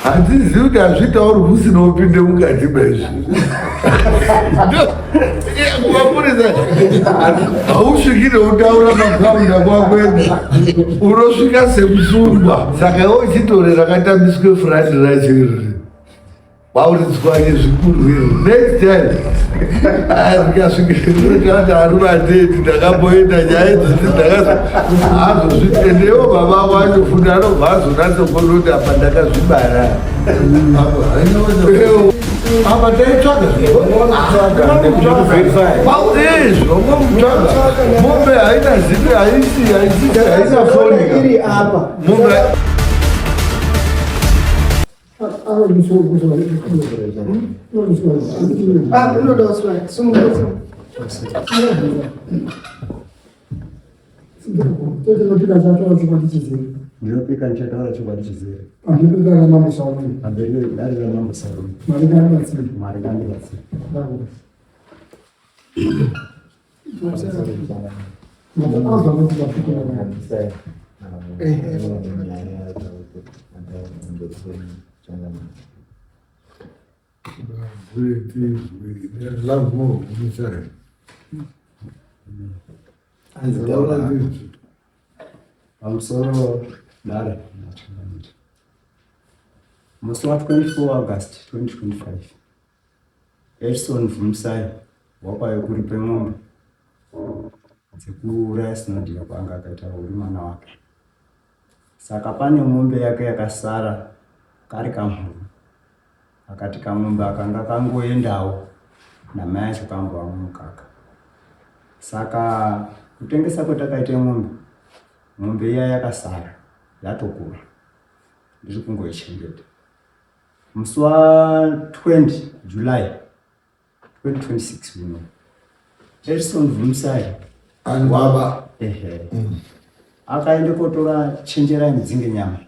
Handizivi kuti hazvitauri usina upinde mukati mezvi. Kumapurisa hausviki nekutaura makaunda kwakwega, unosvika semusungwa. Saka iwe uchitore rakatambiswe furati racho irori wauridzwanye zvikuru iro next time rikasvikirati aruvateti ndakamboenda nyaya idzodzi ndakazo azozvitendewo baba wacho futi anobva azonatsokonoti apa ndakazvibara apa taitsvaga izvo ngomutsvaga mombe haina zita haisi haisi haina foni mombe. Ndinopika ndichataura chokwadi chizere. Pamberi pedare raMambo Saruni. Pamberi pedare raMambo Saruni. Mwari ngaandibatsire. Mwari ngaandibatsire. Pamusoro dare musi wa 24 August 2025 Edson Vumsai wakauya kuripe mombe dzekuuraya Sinodia kwaanga akaita uri mwana wake. Saka pane mombe yake yakasara kari kamhuru akati kamombe akanga kangoendawo namai acho kambovamwa mukaka. Saka kutengesa kwatakaita mombe, mombe iya yakasara yatokura ndiri kungoichengeta. Musi wa 20 July 2026 uno Erson Vumsai ani baba ehe akaende kotora chenjerai mudzinge nyama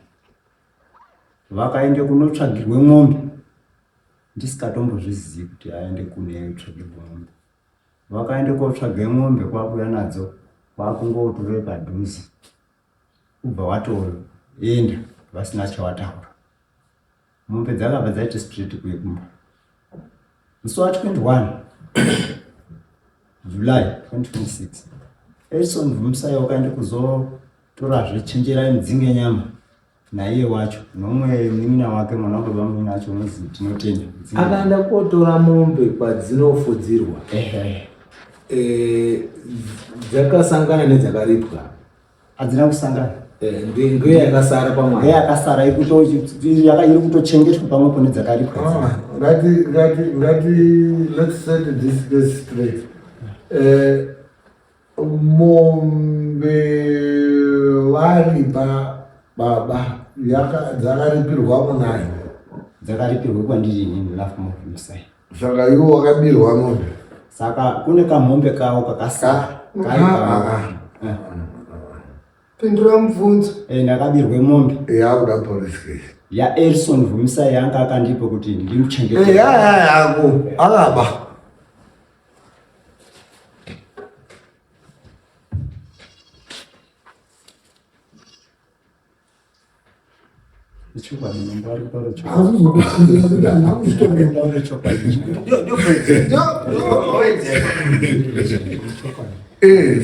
vakaende kunotsvagirwe mombe ndisikatombozvizivi kuti aende kune tsvagirwe mombe vakaende kotsvage mombe kwakuya nadzo kwakungootore padhuze kubva watoenda vasina chawataura mombe dzakabva dzaiti straight kuye kumba musi wa 21 July 2026 Edson Vumsai wakaenda kuzotorazve chenjerai mudzinge nyama naiye wacho nomwe munin'ina wake mwana wababa munin'ina wacho unozi Tinotenda. Akaenda kotora mombe kwadzinofudzirwa dzakasangana nedzakaripwa. Hadzina kusangana. Ndiyo yakasara pamwe. Ndiyo yakasara iri kutochengetwa pamwepo nedzakaripwa. Ngati ngati ngati let's set this case straight. Mombe varipa baba dzakaripirwa munani. Dzakaripirwa kwandiri inini Lovemore Musai. Saka iwo wakabirwa mombe. Saka kune kamombe kawo kakasara. Pindura mubvunzo. Ndakabirwe mombe. Yakuda police case. Ya Erson Vumisa yanga akandipa kuti ndimuchengete. Ya ya yako akaba.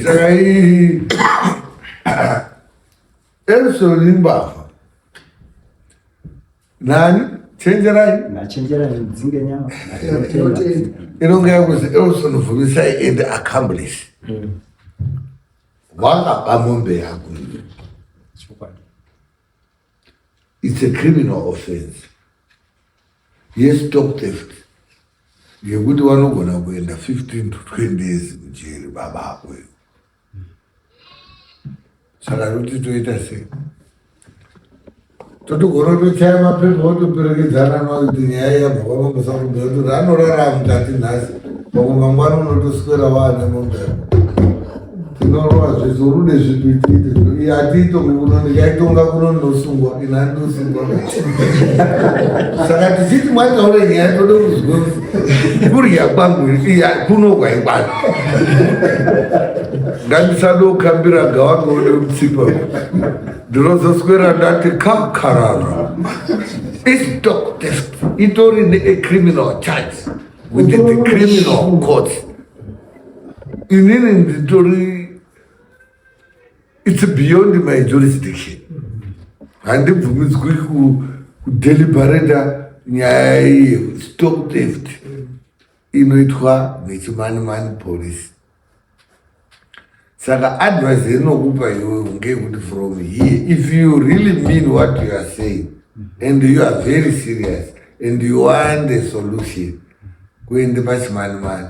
Saka iyi Elson imbavha. Nani? Chenjerai. Nachenjerai mudzinge nyama. Inonge yakuzi Elson Vumisai and accomplice. Wakaba mombe yako. It's a criminal offense. Yes, stock theft. Yekuti vanogona kuenda 15 to 20 years kujeri baba ako. Saka roti toita sei? Totogona kutochaya mapepa otoperekedzana nawo kuti nyaya yabva kwamambo Sarumbira kuti anorara mukati nhasi pamwe mangwana unotoswera waane mombe yako. Tinorova zvese urude zvipi tiite hatiitongi kuno ndikaitonga kuno ndinosungwa ini handosungwa. Saka tichiti mwataura nyaya tode kuzwa kurya kwangu iya kuno kwaikwana. Ngandisado kukambira gawa ngode mutsipa. Ndinozoswera ndati kakarara. Istock theft itori neacriminal charge within the criminal courts. Inini nditori, it's beyond my jurisdiction. Handibvumidzwi kudeliberata nyaya iye. Stock theft inoitwa neChimanimani Police. Saka advice inokupa iwewe ngeyekuti from here, if you really mean what you are saying and you are very serious and you want a solution, kuende paChimanimani,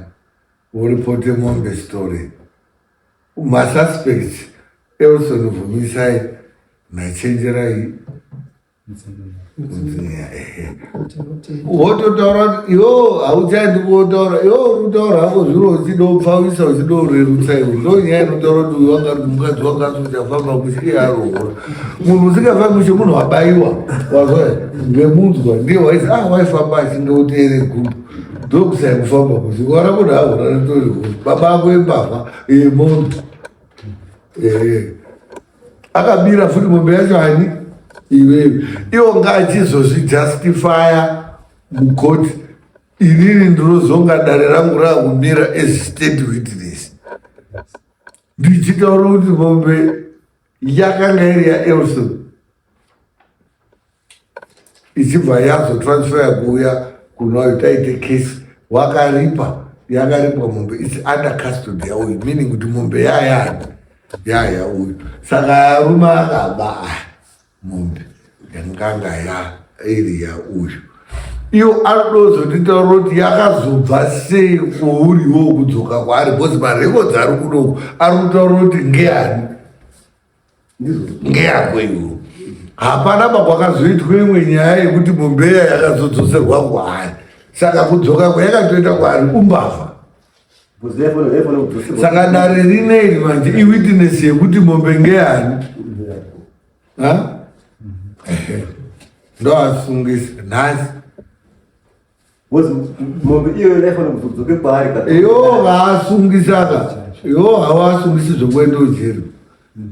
uripote mombe story. Masuspects, Elson Vumisai naChenjerai. Wototaura kuti iwo hauchaendi kuotaura, iwo uri kutaura hako zviro uchidopfawisa, uchidorerutsa. Iwe ndo nyaya inotaura kuti uyu wanga mukadzi wanga asi uchafamba mushe, iye aroora munhu usingafambi mushe, munhu wabayiwa wazwa ngemunzwa ndiye waisi ah waifamba achinge gumbo ndokusai kufamba mushe wana munhu ahura ritori baba ako imbavha yemombe, akabira futi mombe yacho hani iwewe. Iwo ngaachizozvijustifya mukoti. Inini ndinozonga dare rangu rakumira as state witness ndichitaura kuti mombe yakanga iri yaElson, ichibva yazotransfer kuuya kunoyo. Taite case, wakaripa, yakaripwa mombe, its under custody yauyu, meaning kuti mombe yayani yaya uyu. Saka arume akaba mombe yanganga ya iri yauyu. Iyo anodozotitaura kuti yakazobva sei kuuriwo kudzoka kwaari, because marecords ari kunoku ari kutaura kuti ngeani, ngeyako iwo. Hapana pakwakazoitwa imwe nyaya yekuti mombe iya yakazodzoserwa kwaari. Saka kudzoka kwayakatoita kwaari umbavha. Saka dare rineri manje iwitness yekuti mombe ngeyani. Ndoasungisa nhasi. Mombe iyoyo yaifanira kuzodzoke kwaari. Iwo vaasungisaka, iwo havasungisi zvokuenda ujeri.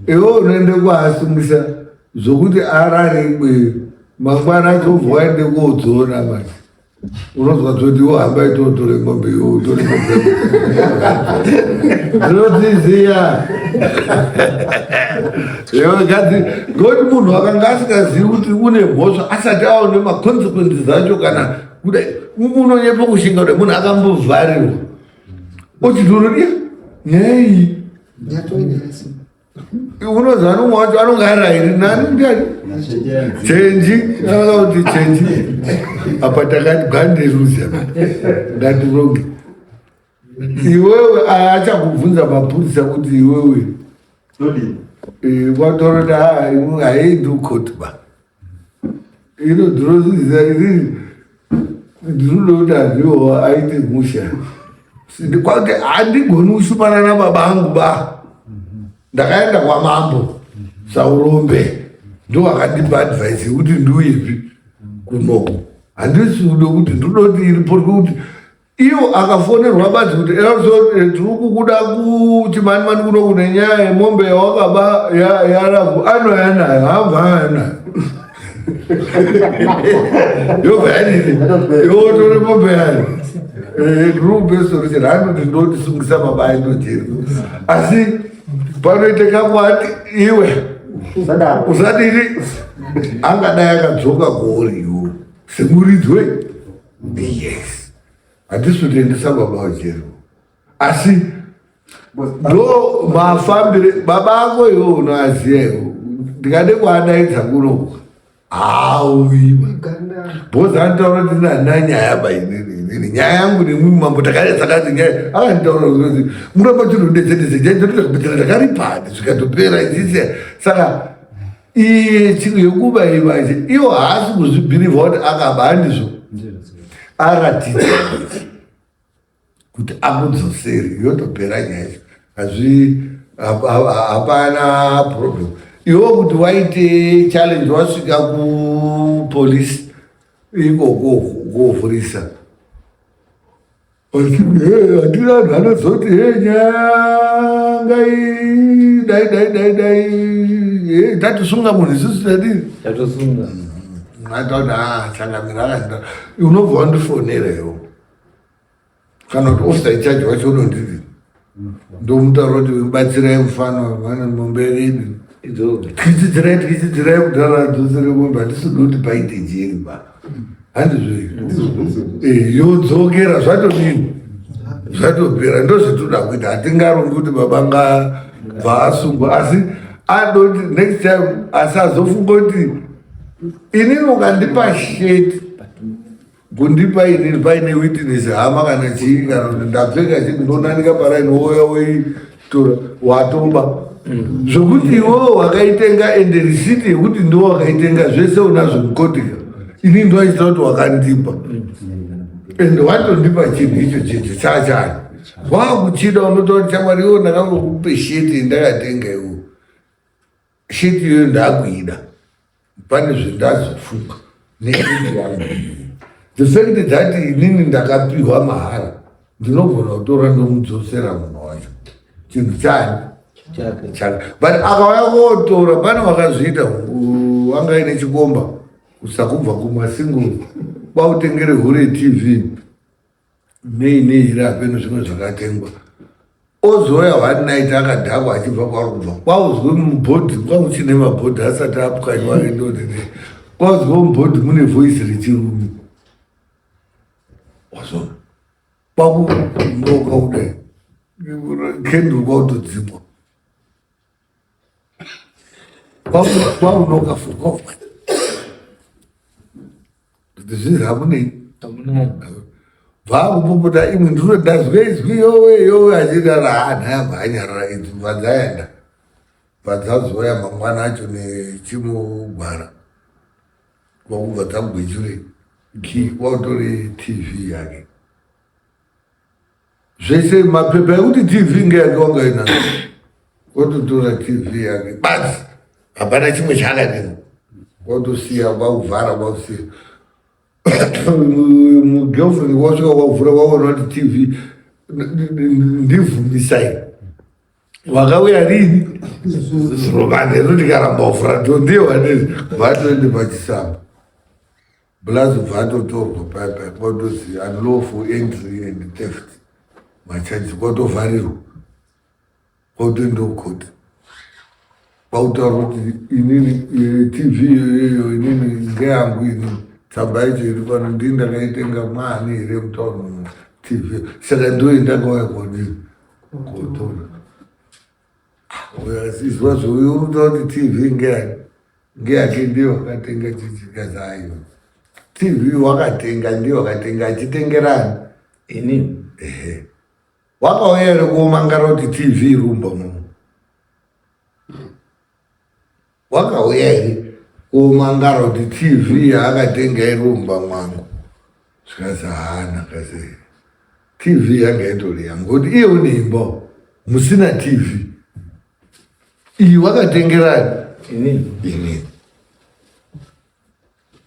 Iwo unoende kwaasungisa zvokuti arare ikweyo, mangwana acho ubva waende kodzona. Manje unozwa dzoti iwo hamba itotore mombe, iwo utore mombe, ndinodziziya iwe gadzi. Ngokuti munhu akanga asingazivi kuti une mhosva asati aone maconsequences acho, kana kudai unonyepa kushinga kudai munhu akambovharirwa ochitorodia nyaya iyi. Unoziva nomwe wacho anonge arairi nani? Ndiani? Chenji. Anoda kuti chenji apa takati gandiruzi apa ngatironge. Iwewe achakubvunza mapurisa kuti iwewe watoroti haiendi kukoti ba. Ino ndinozviziva inini, ndinoda kuti handiwo aite musha kwakuti handigoni kushumana nababa angu ba. Ndakaenda kwamambo Saurombe, ndo akandipa advice yekuti ndiuyepi kunoko. Handisi kuda kuti, ndinoda kuti iripo kuti iyo akafonerwa badzi kuti tiri kukuda kuChimanimani kuno kune nyaya yemombe yawakaba yaravu, anoya nayo, hambva aya nayo, yobva yadini, yotore mombe yayo. Ndiri handoti ndotisungisa baba aindojeri, asi panoite kakwati iwe usadini angadai akadzoka kuori iwo semuridzi we. Yes, handisi kutoendesa baba wajeri, asi ndo mafambire baba ako iwo unoaziva iwo. Ndikade kuadaidza kunoku hauyi, because anotaura kuti nana nyaya ba inini, inini nyaya yangu nemwi mambo takaresakati nyaya. Akanditaura kuti muramba chinodetsedetse takaripani zvikatopera ichisiya. Saka iye yekuba ivache iwo haasi kuzvibhirivha kuti akaba, handizvo? Aratidza kuti akudzoseri, yotopera nyaya. Hazvi hapana problem. Iwo kuti waite challenge wasvika kupolisi ikoko kovhurisa, handina vanhu vanozoti he nyaya ngai dai dai dai dai tatisunga munhu isusu tadii. Tatosunga. Mata kuti ah changamira akandida. Unobva wandifonera iwo. Kana kuti officer in charge wacho unondidi. Ndomutaura kuti batsirai mufana vane mombe yedu. Tyitsidzirai tyitsidzirai kudhara adzosere mombe handisi kuda kuti paite jeri ba. Handizvo eh, yodzokera zvatodini zvatopera ndozvatoda kuita hatingarongi kuti baba ngabva asungwa asi adoti next time asazofunga kuti inini ukandipa sheti kundipa inini paine witness hama kana chii kana kuti ndapfeka chii ndonanika paraini wouya woitora watoba zvokuti iwewe wakaitenga ende risiti yekuti ndiwo wakaitenga zvese unazvo mukotika ini ndoachita kuti wakandipa ende watondipa chinhu icho checho chachani wakuchida unotaura kuti shamwari iwo ndakangokupe sheti ndakatenga iwo sheti iyoyo ndakuida pane zvendazofunga nesheti yangu the fact that inini ndakapiwa mahara ndinogona kutora ndomudzosera munhu wacho chinhu chani chake but akauya kotora pane wakazviita wanga aine chikomba kusakubva kumasingle kwautengere hure tv nei nei here hapeno zvimwe zvakatengwa ozouya one night akadhakwa achibva kwaari kubva kwauzwe mubhodhi kwakuchine mabhodhi asati apwanywa endodini kwauzwe mubhodhi mune voice rechirume wazona kwakunoka kudai kenduru kwakutodzimwa kwakunoka futi kuti zvinzi hamunei bvaakupopota imwe ndiro ndazwe izwi yowe yowe achidara haa nhaya bvaanyarara idzi bva dzaenda bva dzazoya mangwana acho nechimugwara kwakubva dzagwechure ki kwakutore tv yake zvese mapepa ekuti tv ngeyake wanga inayo wototora tv yake basi hapana chimwe chaakadini wotosiya kwakuvhara kwakusiya mugirlfriend wasvika kwakuvhura kwaona kuti tv ndivhumisai wakauya rini zuro ndikaramba kuvhura ndo ndiye wanezi vatoende pachisamba Blaz ubva atotorwa paya paya kwatozi unlawful entry and theft macharges kwatovharirwa kwautoenda kukoti kwakutaura kuti inini eh, tv iyoyo inini ngeyangu inini tsamba yacho iri pano ndini ndakaitenga mwaani here mutauni tv saka ndoenda kauya kodini kotora Izwa zvouyo unotaura kuti TV ngeyani ngeyake ndiye wakatenga chichikazayo TV wakatenga ndiye wakatenga achitengerani ini ehe wakauya here kuomangara kuti TV irumba muno Wakauya here komangara kuti TV yaakatenga irumba mwangu zvikanzi haana kazi TV yanga itori yangu kuti iye une imba musina TV iyi wakatengerani inini inini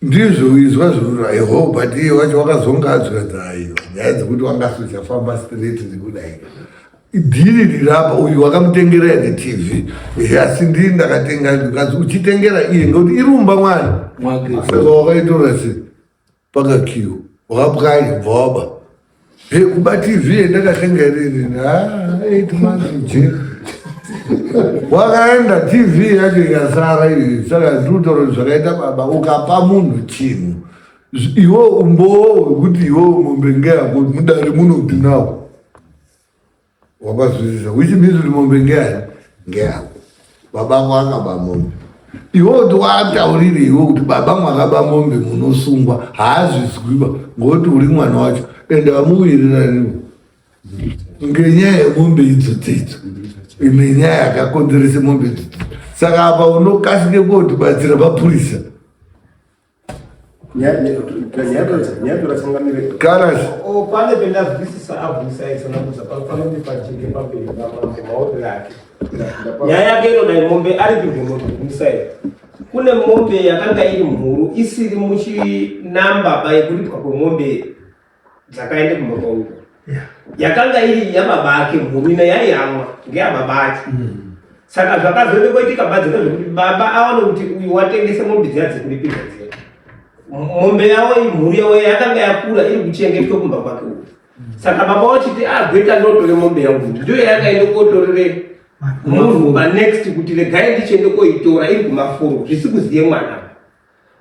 ndizvo izwa zvinoti aiho but iye wacho wakazonga adzwa aiwa nyaya dzekuti wangasichafamba straight dzekudai dhiri rirapa uyu wakamutengera here tv ehe asi ndii ndakatenga ndikazi uchitengera iye ngekuti irumba mwana saka wakaitora se pakakiwo wakapwanya bva waba Hey, kuba TV yandakatenga irini ah, 8 months jeri wakaenda TV yacho ikasara iyi saka ndikutaura zvakaita baba ukapa munhu chinhu iwo umbowo wekuti iwo mombe ngeyako mudare munoti nawo Wakazwisisa which means kuti mombe ngeyani ngeyako. Baba ako akaba mombe. Iwe kuti wataurire iwe kuti baba mwakaba mombe munosungwa haazvizwiba ngokuti uri mwana wacho ende hamuwiriraniwo ngenyaya yemombe idzodzo idzo nenyaya yakakonzeresa mombe idzodzo saka apa unokasike kotibatsira mapurisa Karas. Oh, pane pendazwisisa abvisa aisana panofanira kuti pajeke pamberi pamambo maonero ake. Nyaya yake inodai mombe aripirwe mombe kumusai. Kune mombe yakanga iri mhuru isiri muchinamba bayekuripwa kwemombe dzakaenda kumba kwangu yakanga iri yababa ake mhuru ina yaiyamwa ngeyababa ake mm. saka zvakazoende koitika badzi ndezvekuti baba aone kuti uyu watengesa mombe dziya dzekuripirwa dziya Mombe yavo imhuri yavo yakanga yakura iri kuchengetwa kumba kwake uku. Saka baba vachiti ah gweta ndotore mombe yangu. Ndiyo yakaenda kotorere munhu panext kuti regai ndichiende koitora iri kumafuro zvisi kuziye mwana.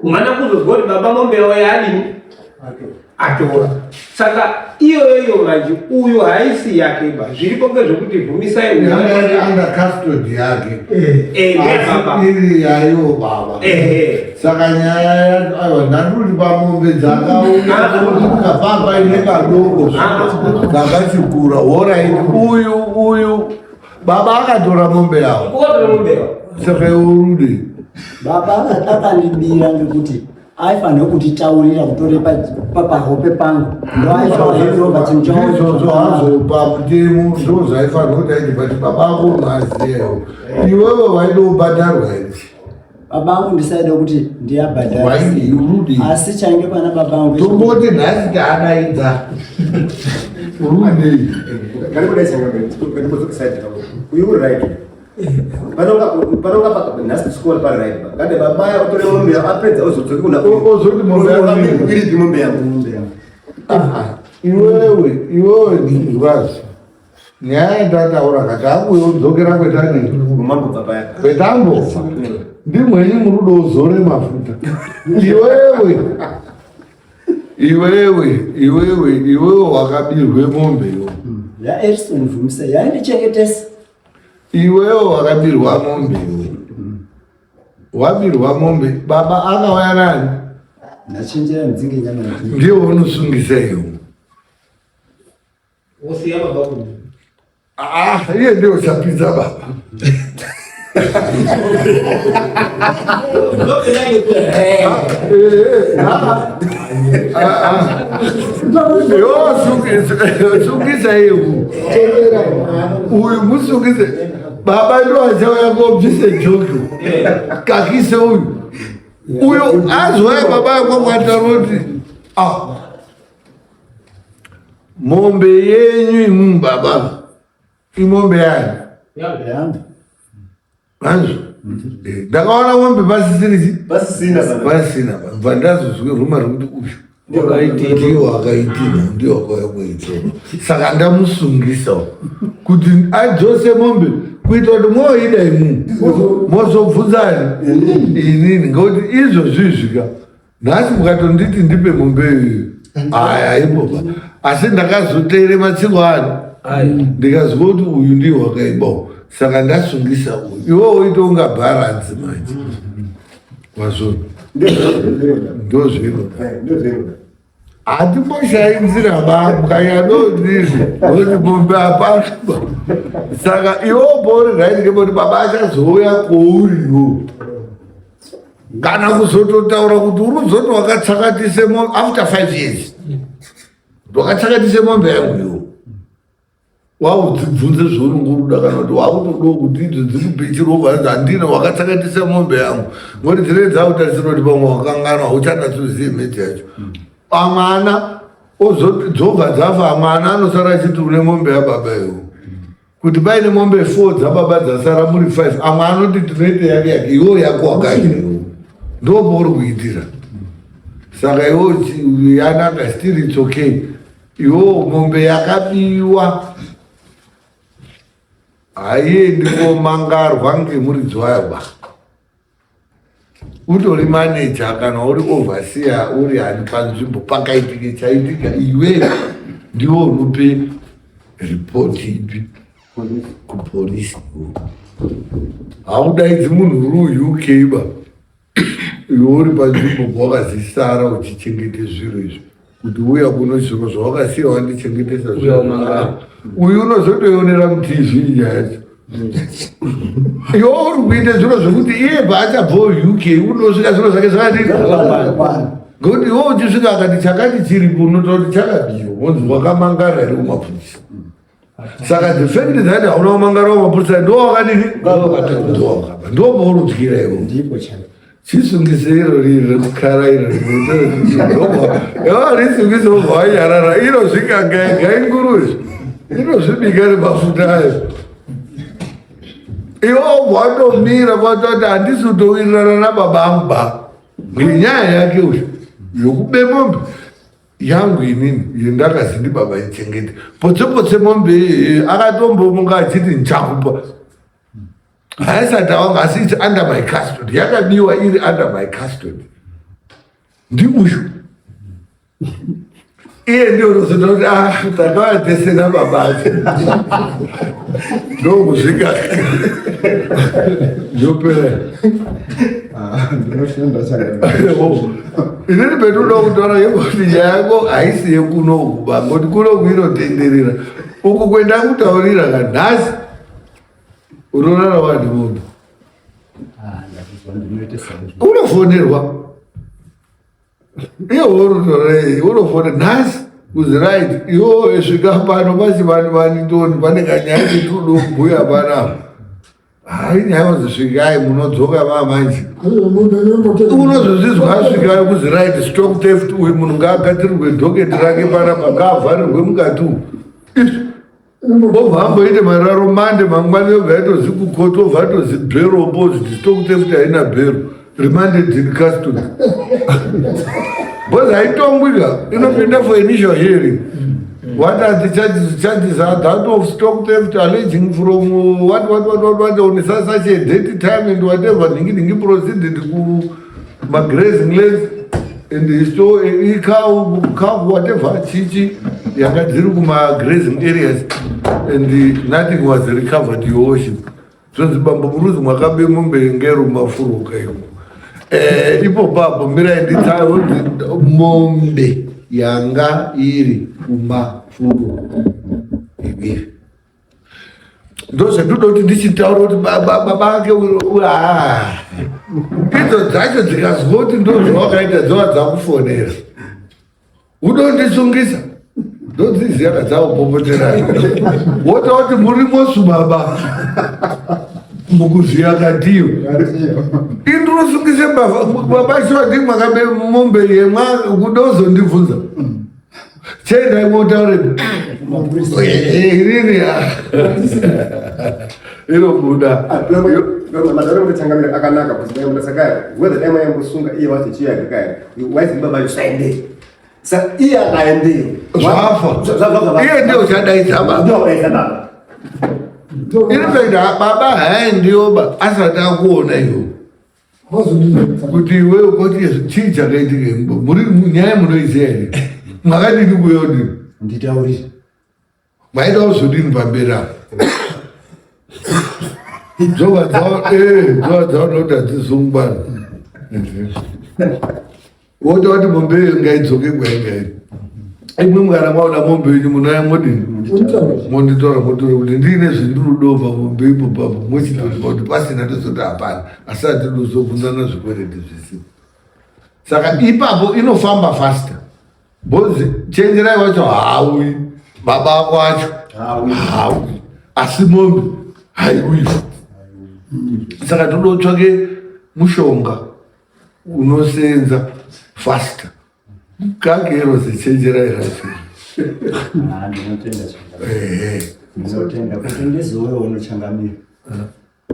Mwana kuzozwa kuti baba mombe yavo yaadini atora. Saka iyoyo iyo manje uyo haisi yake ba zviripo ngezvekuti bvumisai uyo Yanga iri under custody yake. Eh, ndeyababa. Asi iri yaiwo baba. Ehe. Saka nyaya yacho aiwa ndandiri pamombe dzakauya papa ine kadoko kakachikura horaiti uyu uyu baba akatora mombe yavo Kukotora mombe yavo. saka iwe uri Baba akandibira ngekuti aifanira kutitaurira kutore pahope pangu ndoaifanira chinhu chawo izvozvo hazvo pamutemo ndo zvaifanira kuti aiti but baba ako unoaziva iwewe waida kubhadharwa here baba angu ndisaida kuti ndiyabhadhara Waidi, urudi. asi chainge pana baba angu tomboti nhasi taadaidza urudei uyu uri right panonga panonga nhasi kusikora pari right ngade babaya utore mombe yako apedza ozodzoke kuna Ozoti mombe yako iripi? iripi mombe yangu iwewe iwewe ndizvazvo nyaya yandataura kati akuyo udzokera kwetani mambo baba yako kwetambo ndimweni murudo uzore mafuta iwewe iwewe iwewe iwewe wakabirwe mombe iwe yaerison vumisa yaindichengetesa iwewe wakabirwa mombe iwe wabirwa mombe baba akauya nani ndachenjera ndidzinge nyama yake ndiye unosungisa iwe Wosiya baba kuno. Ah, iye ndiye uchapinza baba Yo, sungisa iwu uyu musungise baba ndo achauya kobvise joki kakise uyu uyu azwai baba yakwakwataura kuti ah mombe yenyu imu baba imombe yani yangu vanzvo ndakaona mombe pasisiri pasisina baba pasina bva ndazozwe ruma rekuti uyu ndiwo akaitina ndiwo akauya kuitora saka ndamusungisa kuti adzose mombe kuita kuti mwoida imu mozobvunzani inini ngekuti izvozvi izvika nhasi mukatonditi ndipe mombe iyoyo aya ipopa asi ndakazoteere matsiko ani ndikazwa kuti uyu ndiye wakaibawo saka ndasungisa uyu iwe woita unga bharanzi manje wazvona ndozvinoda ndozvinoda hatimboshayi nzira ba mukanyadodizvi kuti mombe hapana ba saka iwo bori right ngekuti baba achazouya kwouriwo kana kuzototaura kuti uri kuzoti wakatsakatise mombe after 5 years wakatsakatise mombe yangu iwo waudzibvunze zvaunongoruda kana kuti wakutodawo kuti idzo dzikupichirwa vanzi handina wakatsakatisa mombe yangu ngoti dzinenge dzakutarisira kuti pamwe wakanganwa hauchanatsozive mhedzi yacho amwana ozoti dzobva dzafa amwana anosara achiti une mombe yababa iwo kuti paine mombe 4 dzababa dzasara muri 5 amwe anoti tinoita yake yake iwo yako wakaita iwo ndopauri kuitira saka iwo yanaka still it's okay iwo mombe yakabiwa haiendi komangarwa ngemuridzi wayo ba utori maneja kana uri overseer uri hani panzvimbo pakaitike chaitika iwe ndiwo unope ripoti ipi kupolisi haudaidzi munhu uri UK ba iwe uri panzvimbo pawakazisara uchichengete zviro izvi kuti uya kuno zviro zvawakasiya wandichengetesa Uya umangara. uyu unozotoionera muTV nyaya yacho iwe uri kuita zviro zvekuti iye paachabvawo UK unosvika zviro zvake zvakadii ngekuti iwe uchisvika akati chakati chiripo unotaura kuti chakabiwa wonzi wakamangara here kumapurisa saka the fact that hauna kumangara kumapurisa ndo wakadini ndo wakaba ndo paunodyira iwo ndipo chaipo chisungise iro riri rekukara iro risungise wobva wanyarara inozvikanga yega inguruve inozvibika nemafuta ayo iwe wobva watomira kwatoti handisi kutowirirana nababa angu ba ngenyaya yake uyu Yokube mombe yangu inini yendakazi ndibaba ichengete potse potse mombe iyeye akatombomuka achiti ndichakupa haisati awanga asi its under my custody yakabiwa iri under my custody ndiuyu iye ndiye unozoita kuti ah, takauya tese nababa acho ndokusvika yopera. Ah, ndinoshanda chakadai. Inini pendinoda kutaura yekuti nyaya yako haisi yekunoku ba ngoti kunoku inotenderera uku kwenda kutaurira ka nhasi unorara wani mombe. Ah, ndakuzwa ndinoita saizvo. Unofonerwa iye unotorei unofona nhasi kuzi right iwo svika pano pasi vani vani toni pane kanyaya ketudobhuya panapa. Hai nyaya wazosvikai munodzoka vamanje unozozvizwa asvikayo kuzi right stock theft uyu munhu ngaagadzirirwe dhoketi rake panapa ngaavharirwe mukati umu izvi obva amboite mararo mande mangwani yobva yatozi kukoti obva atozi bhero opposite stock theft haina bhero remanded in custody because haitongwi ka inopinda for initial hearing. What are the charges? Charges are that of stock theft alleging from what what what what what on such such a date time and whatever ningi ningi proceeded ku magrazing lands and he stole a cow cow whatever chichi yanga dziri kumagrazing areas and nothing was recovered, your worship. Zvonzi bambo muruzi mwakabe mombe ngero mafuruka iko eh, ipo papo mirai nditsaonzi mombe yanga iri kumafuro ivi ndozvandinoda kuti ndichitaura kuti baba ake idzo dzacho dzikazwa kuti ndozvawakaita dzova dzakufonera Unondisungisa ndodziziva kadzakupopotera wotaura kuti muri mosu baba mukuziva katiyo indinosungise baba shuwa ndi mwakabe mombe yemwa kudozondibvunza chiendai motaure inini inobuda. Madaro kuti changamire akanaka kuti saka whether dai mayambosunga iye wacho chiyake kaya waizi baba usaende sa iye akaendeyo zvafa iye ndiye uchadaidza baba ndiye udaidza baba. Inotoita baba haendiyoba asati akuona iwe kuti iwewe kuti chii chakaitika muri nyaya munoiziva here mwakadini kuyodini nditaurire maida kuzodini pamberi apo dzova dzova dzaona kuti hadzizungwana wota kuti mombe iyo ngaidzoke kwainga iri imwe mukana maona mombe yenyu munouya modini monditora motora kuti ndiine zvindinodawo pamombe ipo papo mochitoziva kuti pasina tozoti hapana asi hatidozobvunzana zvikwereti zvisina saka ipapo inofamba faster Bozi chenjerai wacho hauyi baba ako acho hauyi asi mombe haiuyi saka toda kutsvake mushonga unosenza faster kakero zichenjerai racho. Ah, ndinotenda Ehe. ndinotenda kuti ndizouya unochangamira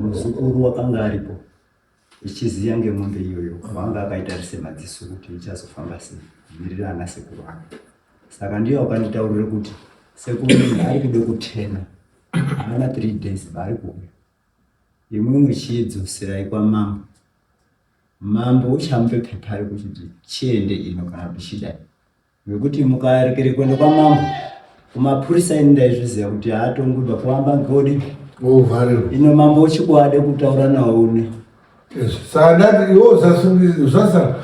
muzukuru wakanga aripo ichiziya ngemombe iyoyo wanga akaitarise madziso kuti ichazofamba sei mirira ana sekuru ake saka ndiye wakanditaurire kuti sekuru ari kude kutena haana 3 days vari kuuya imwimwi chidzoserai kwamambo mambo uchamupe pepa rekuti chiende ino kana kuti chidai Nekuti mukarekere kuenda kwamambo kumapurisa ini ndaizviziva kuti haatongwi pakuamba ngodi Ovharirwa. ino mambo uchikuade kutaura nawo une Saka ndati iwe usasungisa usasa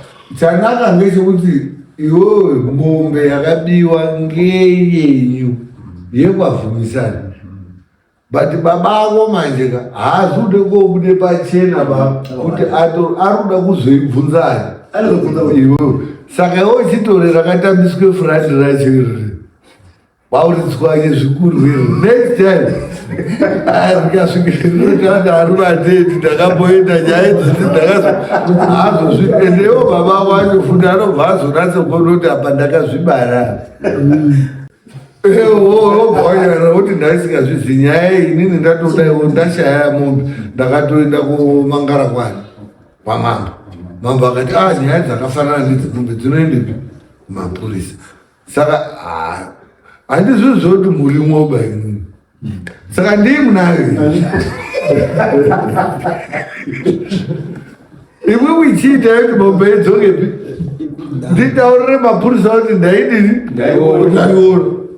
chanaka ngechekuti iwewe mombe yakabiwa ngeyenyu yekwavhumisana but baba ako manje ka haasi kude kobude pachena ba kuti ari kuda kuzoibvunzani iwewe saka iwe uchitore rakatambiswe furandi racho irori wauritswanye zvikuru iro next time rikasvikiroti aruvateti ndakamboenda nyaya idzodzi ndakazo haazozvi endewo baba wacho futi anobva azonatsa kuona kuti apa ndakazvibara wobva wanyarara kuti ndaisingazvizi nyaya iyi inini ndatodaiwo ndashaya mombe ndakatoenda kumangara kwani kwamambo. Mambo akati a ah, nyaya dzakafanana nedzemombe dzinoendepi? Mapurisa. Saka ah, handizvo zvoti murimoba inini. Saka ndii munayo imwe ichiita yekuti mombe idzokepi nditaurire mapurisa kuti ndaidini ndaiona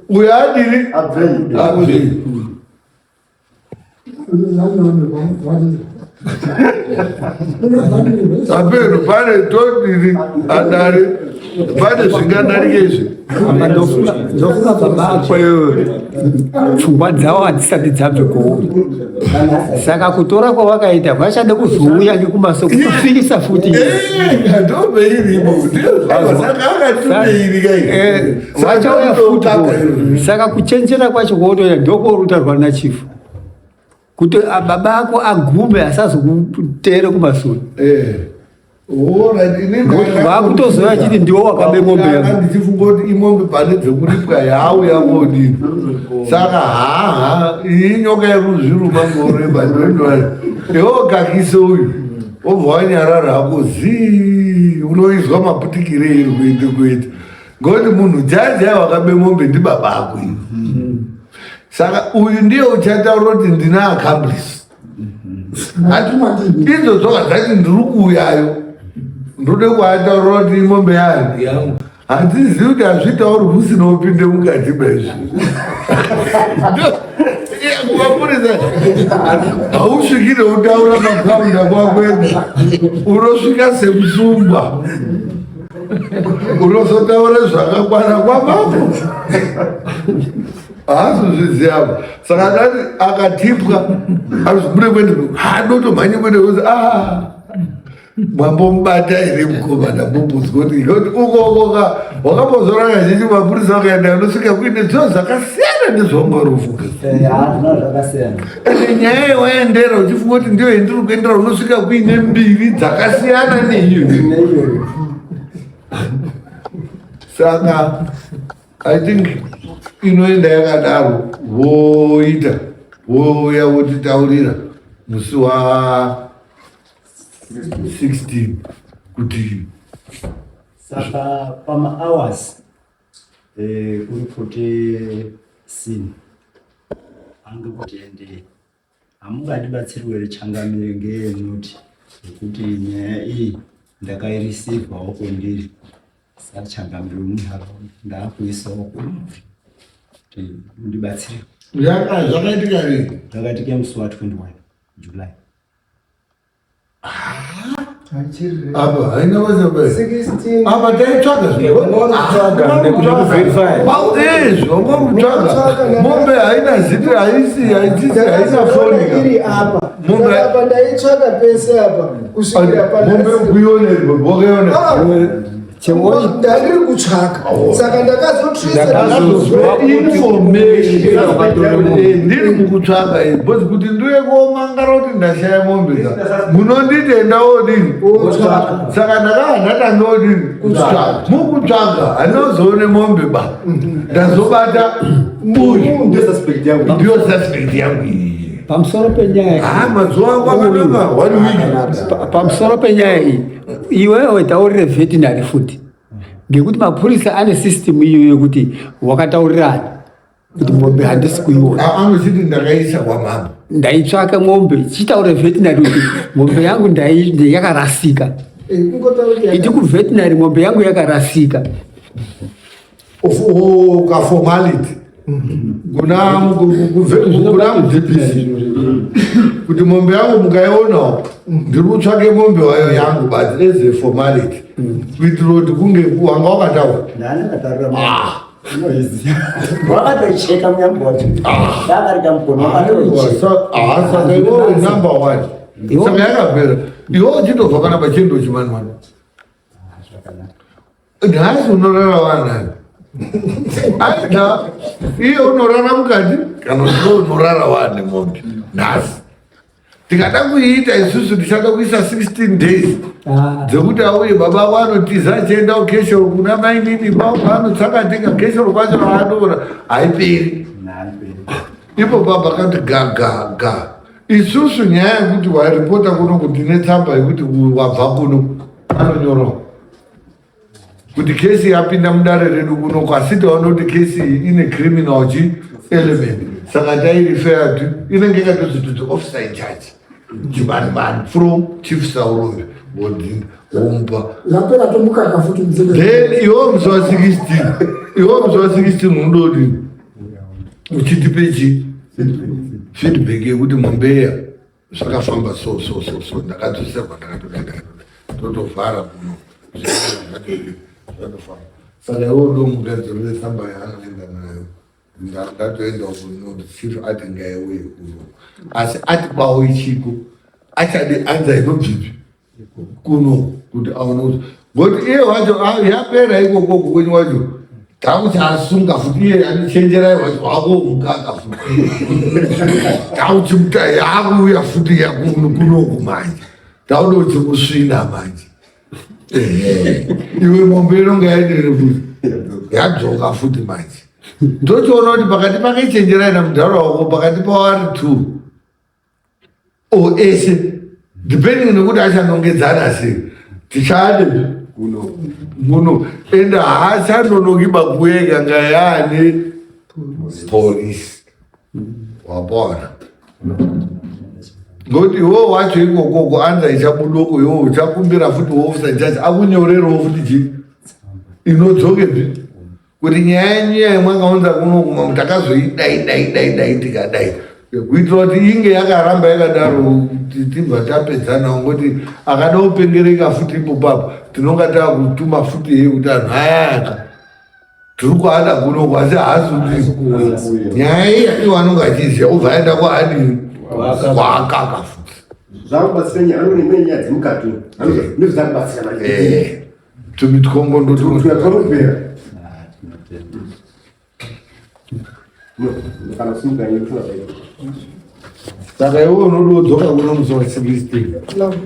uyo adini abvei. Apeno pane todini adare pane zvingadarike izvi. Ndofunga baba ako iwewe pfungwa dzavo hadzisati dzabve kuuri, saka kutora kwavakaita vachada kuzouya nekumaso kutofikisa futi. Vachauya futi, saka kuchenjera kwacho kwautoita ndokworutarwa nachifu kuti baba ako agume asazokuteere kumasure. Vakutozouya achiti ndiwo wakabe mombe yangu. Ndichifunga kuti imombe pane dzekuripwa yauya kodini, saka haha iyi nyoka yekuzviruma ngoreba ndoindoa iwo kakise uyu wobva wanyarara hako zii unoizwa maputikire iri kuita kuita ngokuti munhu jai jai wakabe mombe ndibaba ako iyo. Saka uyu ndiye uchataura kuti ndina accomplice. Idzo dzoka dzati ndiri kuuyayo, ndode kuataura kuti imombe yani. Handizivi kuti hazvitauri usina upinde mukati mezvi. Kumapurisa hausviki nekutaura makaunda kwakwega, unosvika semusungwa, unozotaura zvakakwana kwamambo. Haazozviziva. Saka ndati akatipwa azobude kwende hadotomhanye kwende kuzi ah mwambomubata here mukomana mumbudzwa kuti ngekuti ukokoka wakambozora kazhinji mapurisa vakaenda anosvika kuine zviro zvakasiyana nezvaungarofunga. Ende nyaya yawaendera uchifunga kuti ndiyo yandiri kuendera unosvika kuine mbiri dzakasiyana neiyo. Saka I think inoenda yakadaro, voita vouya votitaurira musi wa 16 kuti saka pama hours kuri kuti sin ange kuti ende hamungandibatsiriwo here changamire ngeyenoti nekuti nyaya iyi ndakairisivhawo kwendiri sachangamire wemunharaunda ndaakuisawo kwemuri kuti mundibatsire. Zvakaitika rini? Zvakaitika musi wa 21 July. Apa haina basa bai. Apa taitsvaga zvinotsvaga mombe haina zita, haisi haitisi haina foni iri apa. Mombe apa ndaitsvaga pese apa kusvikira pa mombe kuiona iri wakaona. Ndandiri kutsvaka saka ndakazotresa information ndiri mukutsvaka because kuti ndiwe komangara kuti ndashaya mombe dza munonditenda odini, saka ndakava ndatanga odini mukutsvaga handinozoone mombe ba ndazobata uyu ndiyo suspect yangu, ndiyo suspect yangu iyi. Pamusoro penyaya Ah, mazuva angu akanaka one week. Pamusoro penyaya iyi, iwewe taurire veterinary futi, ngekuti mapurisa ane system iyo yekuti wakataurirana kuti mombe handisi kuiona. Ah, anochiti ndakaisa kwamambo. Ndaitsvaka mombe, chitaure veterinary kuti mombe yangu yakarasika. Iti kuveterinary mombe yangu yakarasika. Kaformality kuna kuna DPC kuti mombe yangu mukaionawo ndiri kutsvake mombe wayo yangu, but as a formality kuitira kuti kunge wanga wakataura. Ndani akataurira wakatocheka munyambo wacho ndakarika mukono wakatocheka. Saka iwewe number one, saka yakapera iwe uchitobva kana pachiendo chimanimani nhasi unorara wanayo aida iye unorara mukati kana kuti unorara wane mombe nhasi. Tikada kuiita isusu tichada kuisa 16 days dzekuti auye baba ako anotiza achienda kukeshoro kuna mainini paanotsakatika keshoro kwacho raanoona haiperi ipo. Baba kati ga ga ga isusu nyaya yekuti waripota kuno kuti ndine tsamba yekuti wabva kuno. Anonyorwa kuti kesi yapinda mudare redu kuno asi taona kuti kesi iyi ine criminal chi element saka tairifeya inenge yakatozi to the officer in charge chivanivani from chief Saurombe wodzinda womupa. Yapera tomukaka futi mzee. Then iwo musi wa 16, iwo musi wa 16 unodini uchitipe chi feedback yekuti mombeya zvakafamba so so so so, ndakadzoserwa, ndakatoda, ndakatoda, totovhara kuno, zvatofamba. Saka iwe udomugadzirire tsamba yaanoenda nayo. Ndatoenda kuno, chief ati ngaiuye kuno, asi ati kwawo ichiko achade anza inobvipi kuno kuti aone kuti ngokuti iye wacho yapera ikoko kwenyu wacho takuti asunga futi iye anichenjerai wacho wakomukaka futi takuti muta yakuuya futi yakuno kunoku manje tauda kuti kusvina manje. Ehe. Iwe mombe inonga yaendere futi yadzoka futi manje tochiona kuti pakati pake chenjerai namudhara wako pakati pavari two o ese depending nekuti achanongedzana sei tichade muno ende haachanonoki bakueka nga yaane polisi wapona ngokuti iwo wacho ikokoko anza ichabudoko iwo uchakumbira futi officer judge akunyorerewo futi chi inodzokepi kuti nyaya yenyu yamwakaunza kuno kuma takazoidai dai dai dai tikadai kuitira kuti inge yakaramba yakadaro tibva tapedzana ngoti akada kupengereka futi ipo papo tinonga takutuma futi yeye kuti anhu ayaka tiri kuada kuno asi haasi kuti nyaya iya iwo anonga achiziva obva aenda kwaadini kwaakaka futi. Zvakubatsira nyaya anone imwe nyaya dzemukati ndozvakubatsira manje. Tumitkongo ndotuapera kana kusimuka nyaya saka iwe unododzoka kuno musi wa 16.